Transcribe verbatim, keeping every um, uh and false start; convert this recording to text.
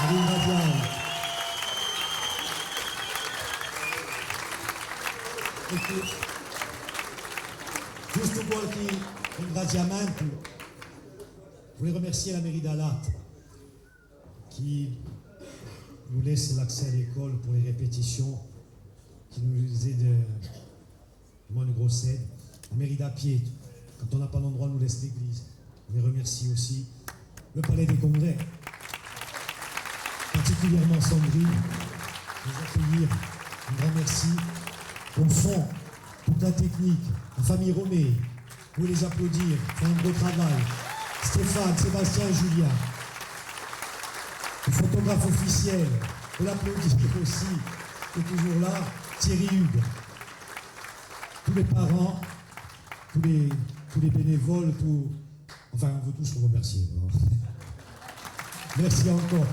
Ringrazià. È quì, ghjustu qualchì ringraziamentu. Voulais remercier la mairie d'Alate qui nous laisse l'accès à l'école pour les répétitions, qui nous aide, euh, vraiment une grosse aide. La mairie d'Apiet, quand on n'a pas d'endroit, nous laisse l'église. On les remercie aussi. Le palais des congrès, particulièrement Sandrine, nous accueillir. Un grand merci. Au fond, toute la technique, la famille Romé, vous les applaudir, font un beau travail. Stéphane, Sébastien et Julien. Le photographe officiel, vous l'applaudir aussi, qui est toujours là, Thierry Hugues. Tous les parents, tous les, tous les bénévoles, tous, enfin, on veut tous vous remercier, voilà. Merci encore.